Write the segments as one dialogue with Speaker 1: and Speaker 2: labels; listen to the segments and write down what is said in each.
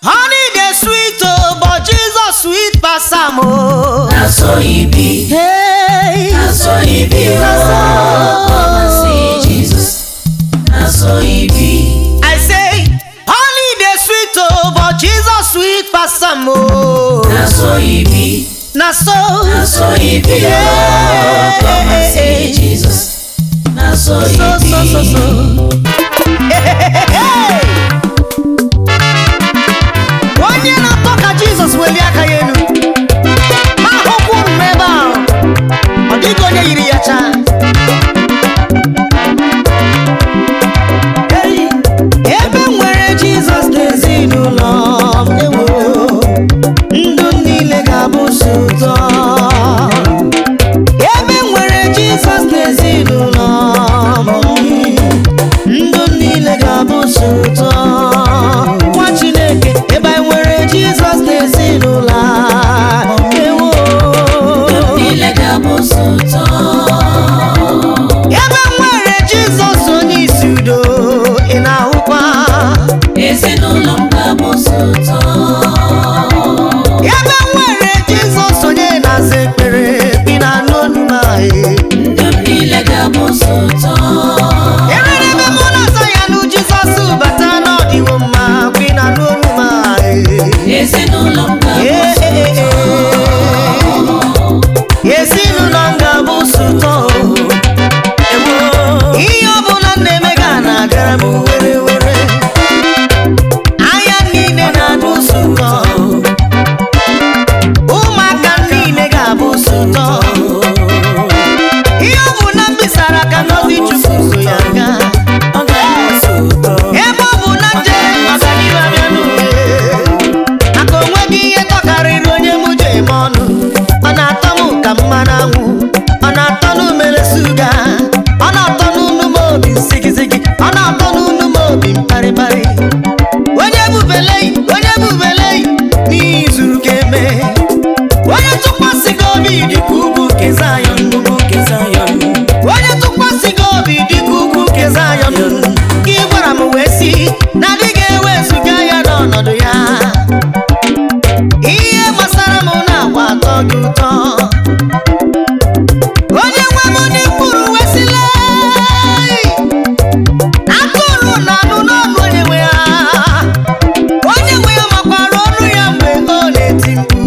Speaker 1: Honey dey sweet oh, but Jesus sweet pass am oh.
Speaker 2: Na so e be.
Speaker 1: Hey.
Speaker 2: Na so e be.
Speaker 1: Na so.
Speaker 2: Oh, come and see Jesus. Na so e be.
Speaker 1: I say, honey dey sweet oh, but Jesus sweet pass am oh.
Speaker 2: Na so e be.
Speaker 1: Na so.
Speaker 2: Na so e be. Oh, come and see Jesus. Na so e
Speaker 1: So
Speaker 2: be.
Speaker 1: so so so. Hey, hey, hey, hey. Onye na-atọ ka Jizọs welie aka ya elu. Ma ahụkwu m ebe ahụ. Ọ dịghị onye yiri ya chaa. Hey, ebe m nwere Jizọs n'ezinụlọ m, ewo, ndụ m niile ga-abụ sọ ụtọ. Ebe m nwere Jizọs n'ezinụlọ m, ndụ m niile ga-abụ sọ ụtọ. Nwa Chineke, ebe anyị nwere Jizọs n'ezinụlọ a, ewo.
Speaker 2: Niile ga-abụ sọ ụtọ.
Speaker 1: Ebe m nwere Jizọs onye isi udo, ị na-ahụkwa.
Speaker 2: Ezinụlọ m ga-abụ sọ ụtọ.
Speaker 1: Ebe m nwere Jizọs onye na-aza ekpere, ị na-anụ olu m anyị.
Speaker 2: Ndụ m niile ga-abụ sọ ụtọ.
Speaker 1: Erere ebe mụ na-aza ya nụ Jizọs bata n'ọdịwo mma, ị na-anụ olu m anyị.
Speaker 2: Ezinụlọ m ga-abụ
Speaker 1: Ee,
Speaker 2: sọ
Speaker 1: ee,
Speaker 2: ụtọ.
Speaker 1: ee. Ezinụlọ m ga-abụ sọ ụtọ. Ewo. Ihe ọ bụla m na-eme ga na-agara m were were. Ahịa niile na-abụ sọ ụtọ. Ụmụaka niile ga-abụ sọ ụtọ. Ihe ọ bụla m bisara ka ngọzi Chukwu so ya gaa. Ebe ọ bụ na njere ọganihu abịa n'uwe. Maka onweghị ihe tọkarịrị onye mụ ji eme ọnụ. Ọ na-atọ m ka mmanụ anwụ. Ọ na-atọ n'umere suga. Ọ na-atọ n'unu m obi zigizigi. Ọ na-atọ n'unu m obi mkparịkparị. Onye bubelei, onye bubelei, n'ihi zuru ka eme. Onye tụkwasị gị obi dịka ugwu nke Zayọn. Onye tụkwasị gị obi dịka ugwu nke Zayọn. Ka ị gwara m wee sị na adị ga-ewezuga ya n'ọnọdụ ya. Ihe gbasara m na-agwa atọ gị ụtọ. Onye nwe m n'ikwuru wee sị lee, atụrụ na-anụ n'ọnụ onye nwe ya. Onye nwe ya makwara ọnụ ya mgbe ọ na-eti mkpu.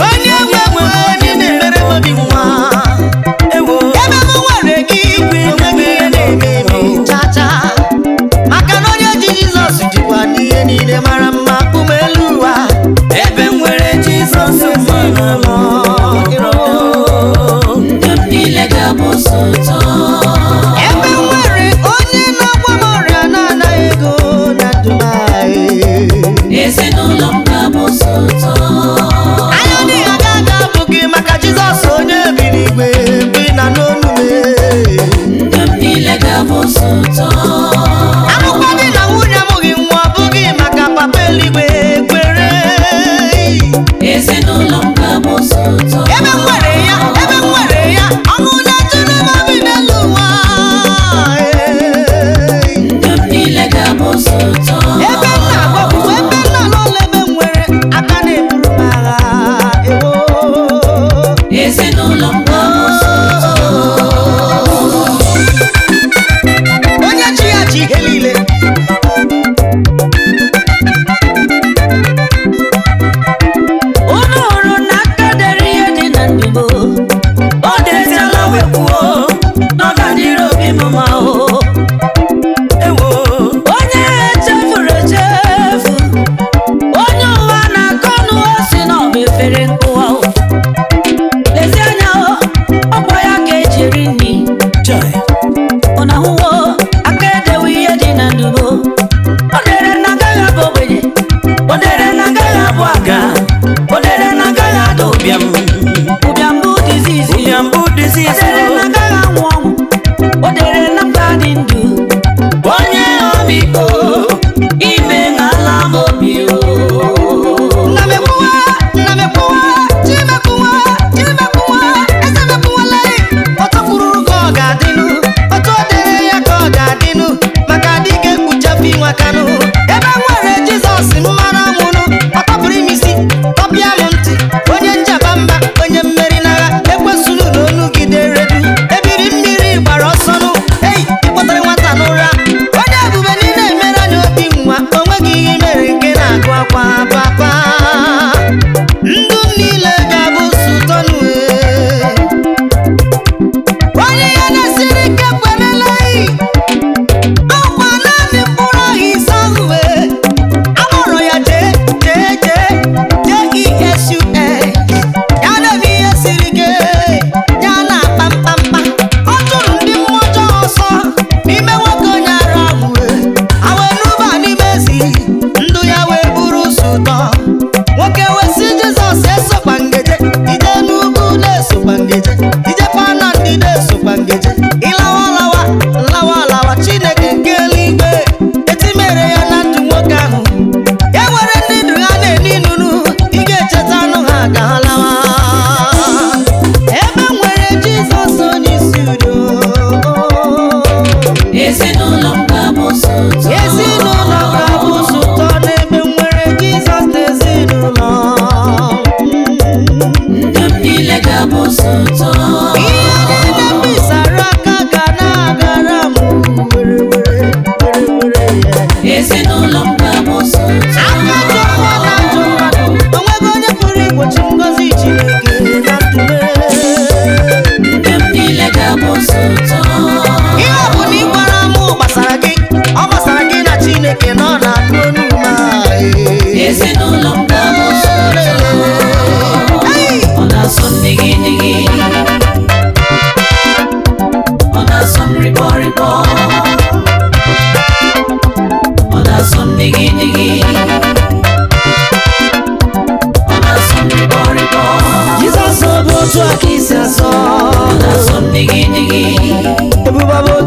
Speaker 1: Onye nwe nwe onye na-emere m obi nwa. Ebe m nwere gị enweghị ihe na-eme eme cha cha. Maka na onye ji Jizọs jikwa n'ihe niile mara mma ume elu ụwa.
Speaker 3: Ebe m nwere Jizọs
Speaker 1: Ezinụlọ
Speaker 2: Ndụ m niile ga-abụ sọ ụtọ.
Speaker 1: Ebe m nwere onye na-agwọ m ọrịa na-anaghị ego na ndụ m anyị.
Speaker 2: Ezinụlọ m ga-abụ sọ ụtọ.
Speaker 1: Anya dị aga aga abụghị maka Jizọs onye bi n'igwe bi na n'onu m.
Speaker 2: Ndụ m niile ga-abụ sọ ụtọ.
Speaker 1: Alụkwa di na nwunye amụghị nwa ọ bụghị maka papa eluigwe kwere.
Speaker 2: Ezinụlọ m ga-abụ sọ ụtọ.
Speaker 1: Ebe m nwere ya, ebe m nwere ya, ọṅụ na-ejuru m obi n'elu ụwa.
Speaker 2: Ndụ m niile ga-abụ sọ ụtọ.
Speaker 1: Ebe m na-agbapụ, ebe m na-alọla, ebe m nwere aka na-eburu m agha. Ewo.
Speaker 2: Ezinụlọ m ga-abụ sọ ụtọ.
Speaker 1: Onye chi ya ji ihe niile.
Speaker 3: Unu hụrụ na aka dere ihe dị na ndụbo o deziela wee kwuo na ọ ga-adịrị obi m mma o. Ewo. Onye echefuru echefu, onye ụwa na-akọ nụ o si na ọ bụ efere nkụwa o. Lezie anya o, ọkwa ya ka eji eri nri. Unu ahụwo aka edewe ihe dị na ndụbo. O dere na agaghị abụ ogbenye, o dere na agaghị abụ aga, o dere na agaghị ada ụbịam. Ụbịam bụ disease.
Speaker 4: Ụbịam bụ disease.
Speaker 3: O dere na agaghị anwụ ọnwụ, o dere na m ga-adị ndụ. Onye ọmịiko, ime ṅala m obi o.
Speaker 1: Nna m ekwuwa, nna m ekwuwa, chi m ekwuwa, chi m ekwuwa, eze m ekwuwala. Otu kwuru ka ọ ga-adịnụ, otu o dere ya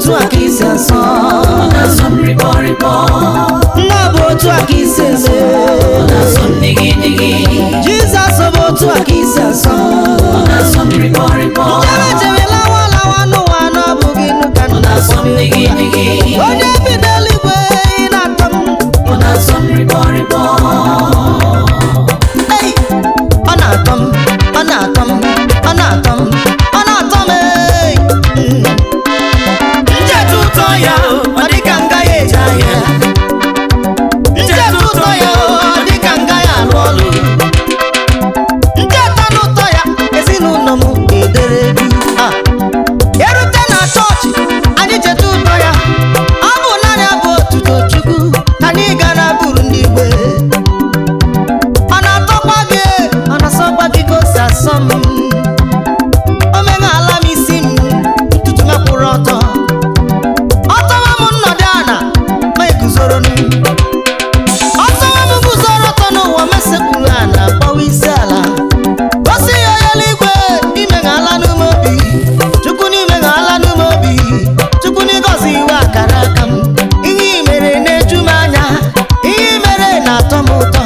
Speaker 1: otu a ka isi asọ.
Speaker 2: Ọ na-asọ m rịbọ rịbọ.
Speaker 1: Nna bụ otu a ka isi eme.
Speaker 2: Ọ na-asọ m digi digi.
Speaker 1: Jizọs bụ otu a ka isi asọ.
Speaker 2: Ọ na-asọ m rịbọ rịbọ.
Speaker 1: Chere chere lawa lawa n'ụwa na ọ bụghị nụ ka
Speaker 2: Ọ
Speaker 1: nna
Speaker 2: na-asọ m digi digi.
Speaker 1: Onye bi n'eluigwe ị na-atọ m.
Speaker 2: Ọ na-asọ m rịbọ rịbọ.
Speaker 1: Ei! Ọ na-atọ m, ọ na-atọ m, ọ na-atọ m, ọ na-atọ m ee. Ncheta ụtọ ya ọ dị ka nga ya eje ahịa. Ncheta ụtọ ya ọ dị ka nga ya alụ ọlụ. Ncheta n'ụtọ ya ezinụlọ m edere du. Ah. Erute na chọọchị anyị cheta ụtọ ya. Ọ bụ naanị abụ otuto Chukwu anyị gara buru ndị igwe. Ọ na-atọkwa gị, ọ na-asọkwa gị ka o si asọ m. Omenala m isi m, ntutu m akwụrụ ọtọ. Ọ tọwa m nnọdụ ala, ma eguzoro m. Ọ tọwa m guzoro ọtọ n'ụwa, ma esekpuru ala, kpọwa isi ala. Gosi ya eluigwe, imeghala n'ume obi. Chukwu n'imeghala n'ume obi. Chukwu n'ịgọzi iwe akara aka m. Ihe i mere na-eju m anya, ihe i mere na-atọ m ụtọ.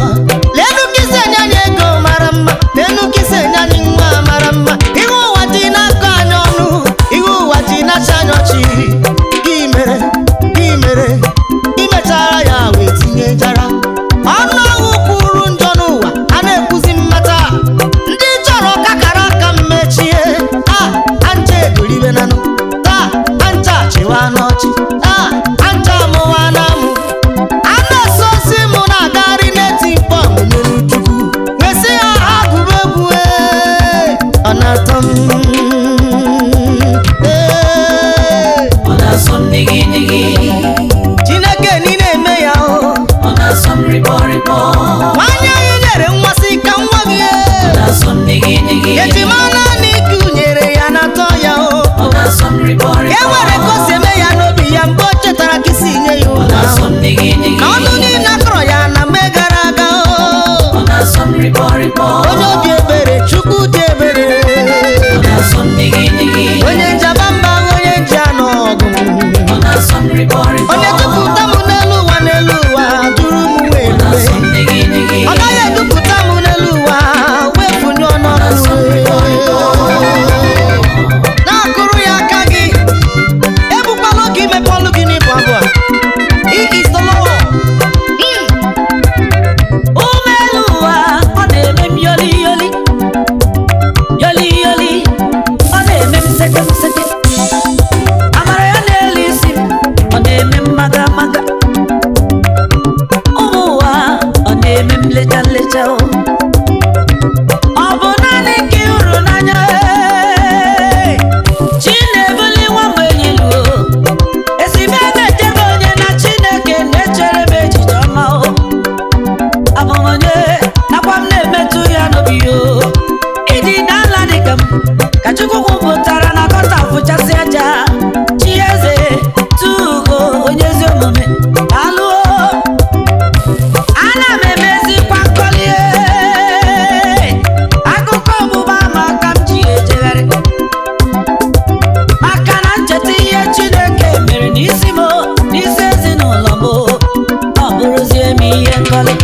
Speaker 1: Leenụ ka isi enye anyị ego mara mma, leenụ ka isi enye anyị nwa mara mma. Ihe ụwa ji na-akọ anyị ọnụ, ihe ụwa ji na-achị anyị ọchị. Gị mere, gị mere, i mechara ya wee tinyejara. Ọnụ ahụ kwuru njọ n'ụwa, a na-ekwuzi mmata. Ndị chọrọ kakara aka m mechie, a ancha egolibenanụ. Taa ancha achịwa n'ọchị, taa ancha amụwa n'amụ. A na-eso ozi m na-agagharị n'eti mkpọ n'elu Chukwu. Nwesị ya ha gụrụ egwu ee, ọ na-atọ m ee.
Speaker 2: Ọ na-asọ m digi digi.
Speaker 1: Chineke niile eme ya o.
Speaker 2: Ọ na-asọ m rịbọ rịbọ.
Speaker 1: Nwanyị anyị nyere nwa sị ka nwa gị
Speaker 2: Ọ
Speaker 1: ee.
Speaker 2: na-asọ m digi digi.
Speaker 1: Ejima naanị gụnyere ya na-atọ ya o.
Speaker 2: Ọ na-asọ m rịbọ
Speaker 1: E
Speaker 2: rịbọ.
Speaker 1: nwere ka o si eme ya n'obi ya mgbe o chetara ka isi nye ya
Speaker 2: Ọ
Speaker 1: ụlọ
Speaker 2: na-asọ
Speaker 1: ahụ.
Speaker 2: m digi digi.
Speaker 1: Na ọnụ niile akọrọ ya na mgbe gara aga o.
Speaker 2: Ọ na-asọ m rịbọ rịbọ.
Speaker 1: Onye obi ebere, Chukwu dị ebere.
Speaker 2: Ọ na-asọ m digi digi.
Speaker 1: Onye njaba mba, onye nje anọ ọgụ.
Speaker 2: Ọ na-asọ m rịbọ rịbọ.
Speaker 1: Onye tụpụta m n'elu ụwa n'elu ụwa duru m wee
Speaker 2: Ọ
Speaker 1: rube.
Speaker 2: na-asọ m digi digi.
Speaker 1: Ọ gaghị edupụta m n'elu ụwa wee funye
Speaker 2: na-asọ m rịbọ rịbọ.
Speaker 1: Na-akụrụ ya aka gị. Ebukwala oge imepe ọnụ gị n'ịbụ abụ a. He is the Lord.
Speaker 3: Ume elu ụwa, ọ na-eme m yoli yoli. Yoli yoli, ọ na-eme m seke m seke. Amara ya na-elu isi m, ọ na-eme m maga maga. Ụmụ ụwa, ọ na-eme m lecha lecha o. Ọ bụ naanị ka ị hụrụ n'anya ee. Chi na-ebuli nwa mgbe elu o. Esi m ebe echebe onye na Chineke na-echere m echiche ọma o. Abụ m onye nakwa m na-emetụ ya n'obi o. Ịdị n'ala dịka m ka Chukwu kwupụtara na kọta fụchasị aja. Chi eze tugo onye ezi omume alụọ. Ana m emezikwa nkọli ee. Akụkọ ọgbụgba ama ka m ji ejegharị maka na ncheta ihe Chineke mere n'isi m n'isi ezinụlọ m ọ bụrụzie m ihe nkọli.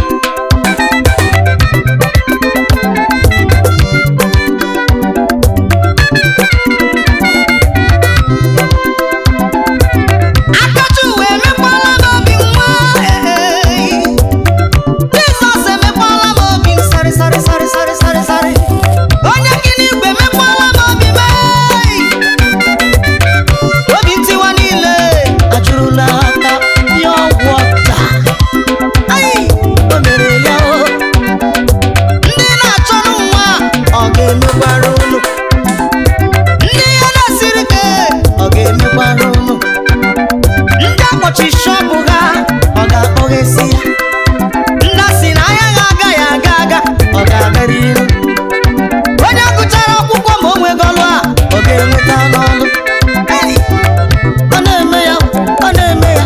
Speaker 1: Akachi uwe emekwala m obi nwa ee. Jizọs emekwala m obi m sarị sarị sarị sarị sarị sarị. Onye gị n'igwe emekwala m obi m ee. Obi ntiwa niile ajụrụla aka pure water. Ai, o mere ya o. Ndị na-achọrọ nwa ọ ga-emekwara unu. Ndị ihe na-esiri ike ọ ga-emekwara unu. Ndị akpọchi shọpụ ha ọ ga-akpọghesi ya. Ndị asị na ahịa ha agaghị aga aga ọ ga-agarịrị. Onye gụchara akwụkwọ ma o nwego ọlụ a ọ ga-enweta n'ọlụ. Ei! Ọ na-eme ya, ọ na-eme ya,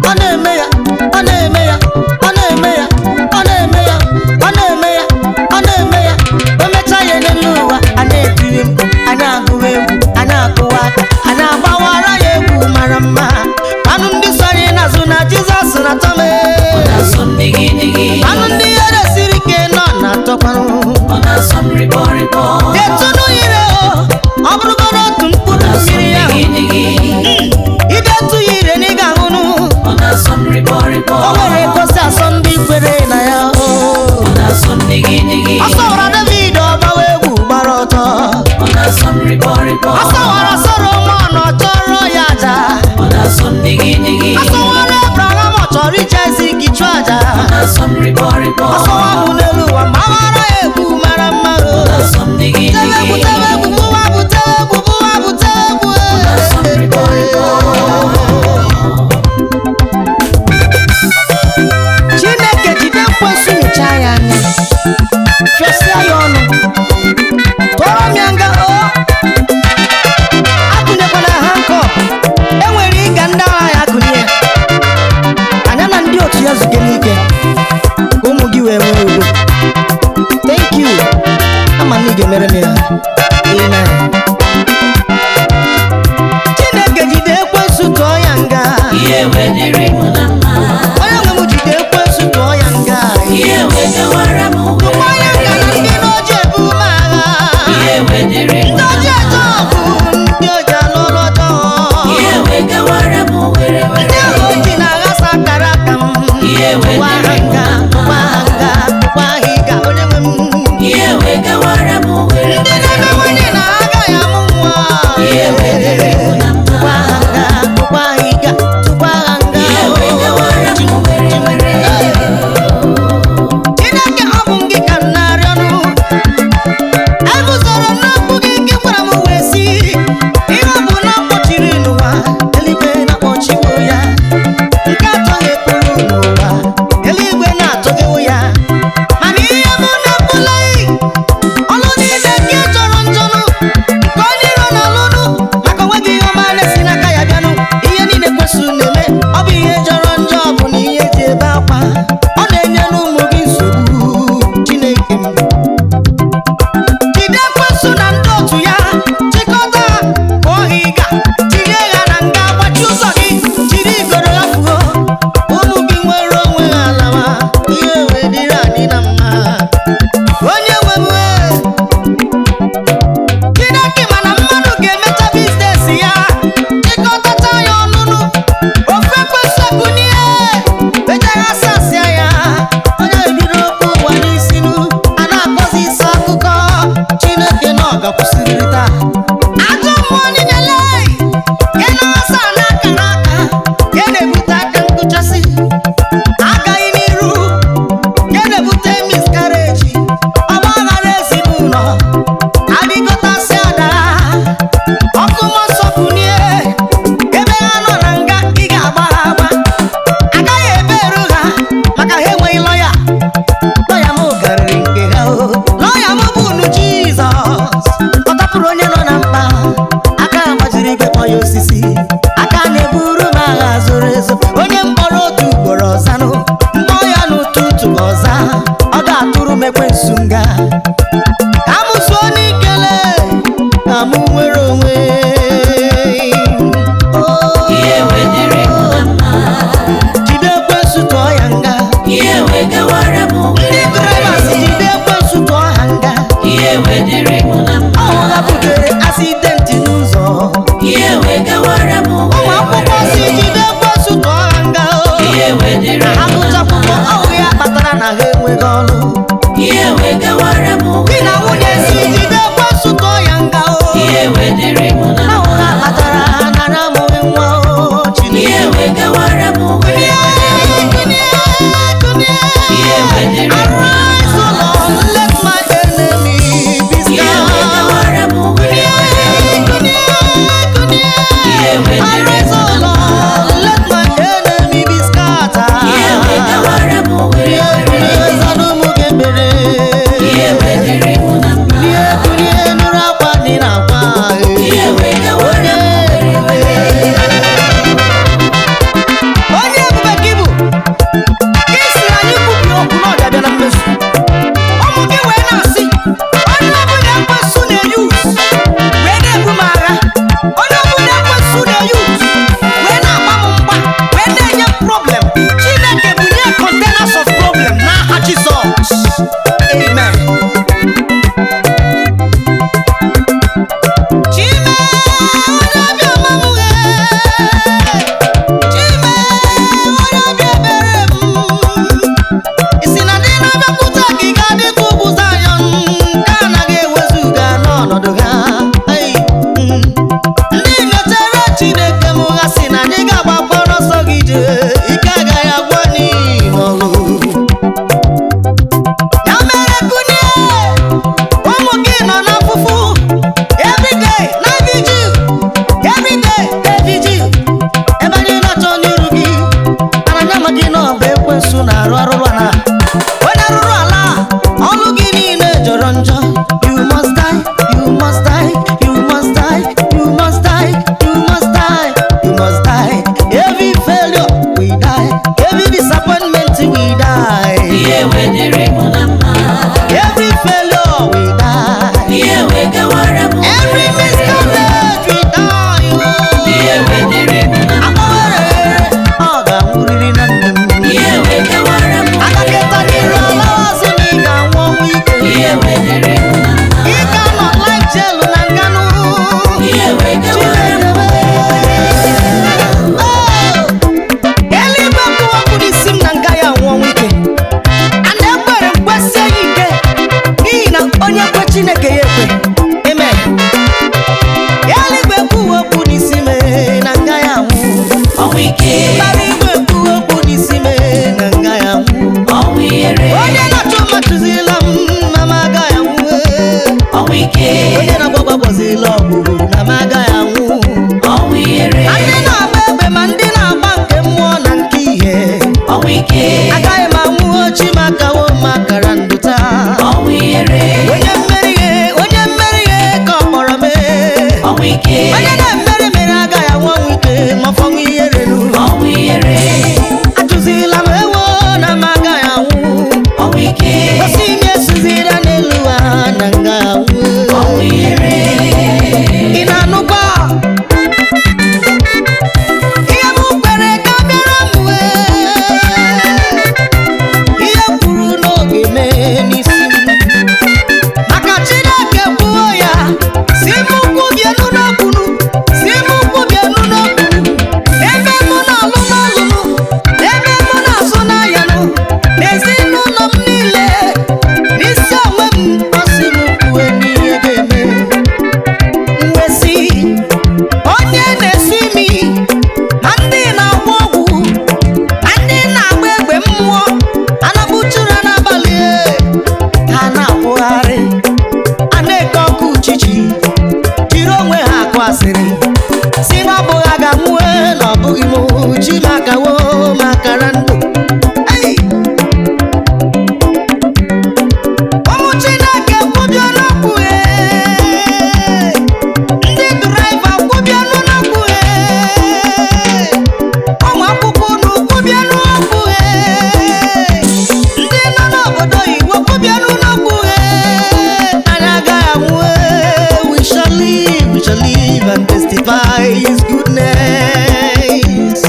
Speaker 1: ọ na-eme ya, ọ na-eme ya, ọ na-eme ya, ọ na-eme ya, ọ na-eme ya, ọ na-eme ya. O mechaa ya n'elu ụwa, a na-etiri mkpu, a na-agụwa egwu, a na-akụwa aka, a na-agbawara ya egwu mara mma.
Speaker 2: digi digi.
Speaker 1: Asọwara Abraham ọ chọrọ ije Isaac chụọ aja.
Speaker 2: Ọ na-asọ m rịbọ rịbọ.
Speaker 1: Ọsọwa bụ n'elu ụwa ma mara ya egwu mara mma o.
Speaker 2: Ọ na-asọ m digi
Speaker 1: Tewe egwu
Speaker 2: digi.
Speaker 1: tewe egwu bụwa bụ tewe egwu bụwa bụ tewe egwu.
Speaker 2: Ọ na-asọ m rịbọ rịbọ.
Speaker 1: Chineke jide ekwensu nyụchaa ya anya, fịọsịa ya ọnụ, tụọrọ m ya nga o. Akụnyekwana ha nkọ, enwere ịga ndị agha ya akụnye ya. Anya na ndị otu ya zuke n'ike ka ụmụ gị wee nwee udo. Thank you. Ama na ị ga-emere m ya. Amen. Chineke jide ekwensu tụọ ya nga.
Speaker 2: Ihe wee dịrị mụ na mma.
Speaker 1: Onye nwe m jide ekwensu tụọ ya nga.
Speaker 2: Ihe wee gawara m
Speaker 1: Tụkwa ya
Speaker 2: were
Speaker 1: nga na
Speaker 2: were.
Speaker 1: ndị n'oji ebu m agha.
Speaker 2: Ihe wee dịrị mụ
Speaker 1: Ndị
Speaker 2: na
Speaker 1: oji
Speaker 2: mma.
Speaker 1: eje ọgụ, ndị oji alụ ọlụ ọjọọ.
Speaker 2: Ihe wee gawara m were
Speaker 1: Ndị
Speaker 2: were.
Speaker 1: ahụ oji na-aghasa akara aka m.
Speaker 2: Ihe wee
Speaker 1: Tụkwa ha
Speaker 2: dịrị mụ
Speaker 1: nga,
Speaker 2: na mma.
Speaker 1: tụkwa ha nga, tụkwa ha ịga, onye nwe m.
Speaker 2: Ihe wee gawara m were
Speaker 1: Ndị
Speaker 2: were.
Speaker 1: na-emewanye na agaghị amụ nwa.
Speaker 2: Ihe wee dịrị mụ na mma.
Speaker 1: Tụkwa ha nga, tụkwa ha ịga, tụkwa ha nga.
Speaker 2: Ihe wee gawara m were were.
Speaker 1: Chineke ọ bụ gị ka m na-arịọ nụ. Eguzoro m n'okwu gị nke gwara m wee sị, ihe ọ bụ na mkpọchiri n'ụwa, eluigwe na-akpọchiwo ya. Nke atọghepụrụ n'ụwa, eluigwe na-atọghewo ya. Mana ihe mụ na-ekwulaghị, ọlụ niile nke jọrọ njọnụ, nke onye iro na-alụnụ, maka onweghị ihe ọma na-esi n'aka ya bịanụ. Ihe niile kwesịrị na-eme, ọ bụ ihe jọrọ njọ bụ na ihe ji ebe akwa. Ọ na-enye n'ụmụ gị nsogbu, Chineke m. Jide ekwensu na ndị otu ya, chịkọta ha, kpọọ ha ịga, tinye ha na nga, gbachi ụzọ gị, jiri igodo ha fuo. Ụmụ gị nwere onwe ha alawa, ihe wee dịrị anyị na mma. Onye nwe m wee. Chineke mana mmadụ ga-emecha biznes ya, chịkọtacha ya ọnụnụ, ofu ekwensu ekunye, mechara asasịa ya, onye ebido okwu ụwa n'isinu, a na-akọzi isi akụkọ, Chineke na ọ ga-akwụsịrịrị taa. Ajọ mmụọ niile nke na-asa n'akara aka, nke na-ebute aka nkụchasị, agaghị n'iru, nke na-ebute miscarriage, ọgba aghara ezinụlọ, adịgọtasị ada, ọkụ mmụọ nsọ kunie, ebe ha nọ na nga ị ga-agba ha agba. Agaghị eberu ha maka ha enweghị lọya. Lọya m garịrị nke ha o. Lọya m bụ unu Jizọs. Ọ tapụrụ onye nọ na mkpa. Aka gbajiri igwe kpọ ya osisi. Aka na-eburu m agha zoro ezo. Onye mkpọrọ otu ugboro ọzanụ. Mkpọ ya n'ụtụtụ ọza. Ọ ga-atụrụ m ekwensu nga. Ka m zuo n'ikele, ka m nwere onwe. Oh.
Speaker 2: Ihe wee dịrị mụ na mma.
Speaker 1: Jide ekwensu tụọ ya nga.
Speaker 2: Ihe wee gawara m
Speaker 1: Ndị
Speaker 2: were
Speaker 1: drivers
Speaker 2: were.
Speaker 1: jide ekwensu tụọ ha nga.
Speaker 2: Ihe wee dịrị mụ na mma.
Speaker 1: Ọhụ ha butere asidenti n'ụzọ.
Speaker 2: Ihe wee gawara m
Speaker 1: Ụmụ
Speaker 2: were
Speaker 1: akwụkwọ si
Speaker 2: were.
Speaker 1: jide ekwensu tụọ
Speaker 2: ike.
Speaker 1: Onye na-agba gbazila ọgwụ na m agaghị anwụ.
Speaker 2: Ọnwụ ihere.
Speaker 1: Ma ndị na-agba egbe, ma ndị na-agba nke mmụọ na nke ihe.
Speaker 2: Ọnwụ ike.
Speaker 1: Agaghị m anwụ ochi makawo makara ndụ taa.
Speaker 2: Ọnwụ ihere.
Speaker 1: Onye mmeri ihe, onye mmeri ihe ka ọ kpọrọ mee.
Speaker 2: Ọnwụ ike.
Speaker 1: Onye na-emeri mere agaghị anwụ ọnwụ ike ma fọnwụ ihere nu.
Speaker 2: Ọnwụ ihere.
Speaker 1: Atụzila m ewo na m agaghị anwụ.
Speaker 2: Ọnwụ ike.
Speaker 1: Osi m esuzira n'elu ụwa na nga anwụ.
Speaker 2: Ọnwụ ihere.
Speaker 1: Ị na-anụkwa ihe m kwere ka bịara m wee ihe m kwuru n'oge mee n'isi m, maka Chineke kwuo ya si m kwubienu n'okwunu, si m kwubienu n'okwunu, ebe mụ na-alụ n'ọlụnụ, ebe mụ na-azụ n'ahịanụ, n'ezinụlọ m niile, n'isi onwe m, ọ sị m kwue n'ihe ga-eme. Mwesị onye na-esi imi, ma ndị na-agwọ ọgwụ, ma ndị na-agba egbe mmụọ anabuturu n'abalị, ha na-akwụgharị a na-eke ọkụ uchichi jiri onwe ha akụ asịrị si na ọ bụghị aga nwue na ọ bụghị m chi makawo makara ndụ. Ei! Ụmụ Chineke kwubie n'okwu ee. Ndị draịva kwubienụ n'okwu ee. Ụmụ akwụkwọ unu kwubienụ okwu ee. Ndị nọ n'obodo oyibo kwubienụ n'okwu ee. Anyị agaghị anwụ ee. We shall live, we shall live and testify his goodness.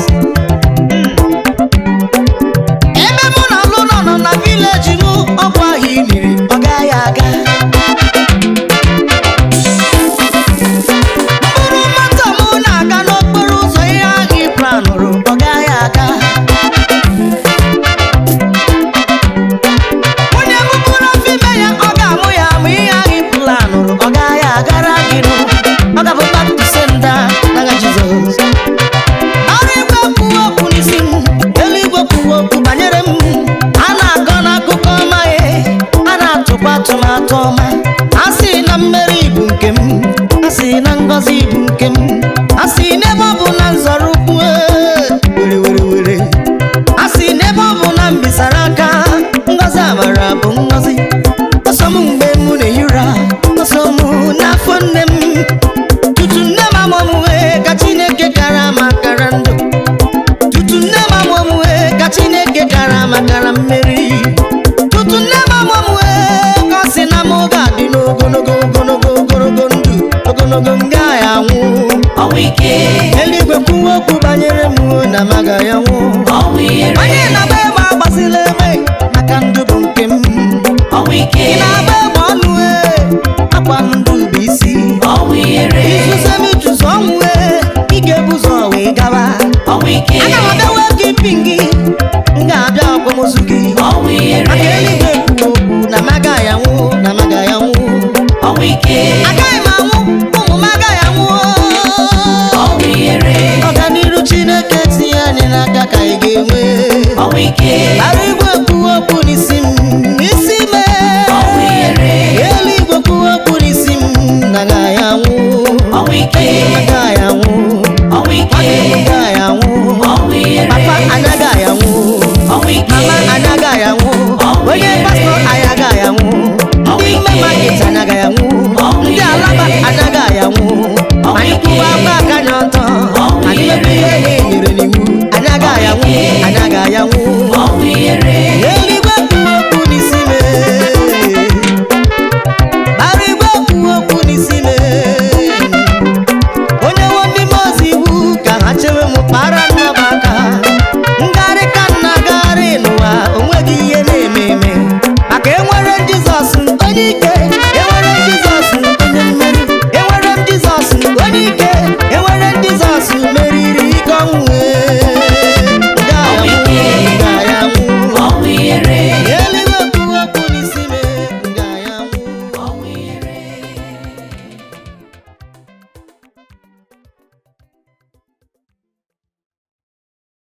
Speaker 1: Ebe mụ na alụ nọ nọ na vileji m, ọgwụ ahụ iniri ọ gaghị aga. Mkpụrụ moto m na-aga n'okporo ụzọ, ihe ahụ ị planụrụ ọ gaghị aga. Onye mụpụrụ afọ ime ya, ọ ga-amụ ya ma ihe ahụ ị planụrụ ọ gaghị agara gị nụ. Ọ ga-abụ back to sender n'aha Jizọs. Ọrụ igwe kwuo okwu n'isi m, eluigwe kwuo okwu banyere m. A na-akọ n'akụkọ ọma ya, a na-atụkwa atụmatụ ọma. A sị na mmeri bụ nke m, a sị na ngọzi bụ nke m, a sị n'ebe ọ bụ na nzọrọ ukwu were were were, a sị n'ebe ọ bụ na mbisara aka, ngọzi amara bụ ngọzi. Ọsọ m mgbe m na-ehi ụra, ọsọ m n'afọ nne m, tutu nne m amụọ m wee ka Chineke kara makara ndụ, tutu nne m amụọ m wee ka Chineke kara makara mmeri, tutu nne m amụọ m wee ka ọ sị na m ga-adị n'ogologo ogologo ogologo ndụ, ogologo m gaghị anwụ.
Speaker 2: Ọnwụ ike.
Speaker 1: Eluigwe kwuo okwu banyere m na m agaghị anwụ.
Speaker 2: Ọnwụ ihere.
Speaker 1: Onye na-agba egbe agbazila egbe maka ndụ bụ nke m.
Speaker 2: Ọnwụ ike.
Speaker 1: Ị na-agba egbe ọnụ e, akwa ndụ bụ isi.
Speaker 2: Ọnwụ ihere.
Speaker 1: Izuze m ijuzu ọnwụ e, ị ga-ebu ụzọ wee gawa.
Speaker 2: Ọnwụ ike.
Speaker 1: Aga m abịa wee gị pin gị, m ga-abịa akwamozu gị.
Speaker 2: Ọnwụ ihere.
Speaker 1: Maka eluigwe kwuo okwu na m agaghị anwụ, na m agaghị anwụ.
Speaker 2: Ọnwụ ike.
Speaker 1: Agaghị m anwụ, ụmụ m agaghị anwụ.
Speaker 2: Ọnwụ ihere.
Speaker 1: Ọganiru Chineke tinye anyị n'aka ka anyị ga-enwe.
Speaker 2: Ọnwụ ike.
Speaker 1: Ara igwe kwuo okwu n'isi m, n'isi m.
Speaker 2: Ọnwụ ihere.
Speaker 1: Eluigwe kwuo okwu n'isi m na agaghị anwụ.
Speaker 2: Ọnwụ ike.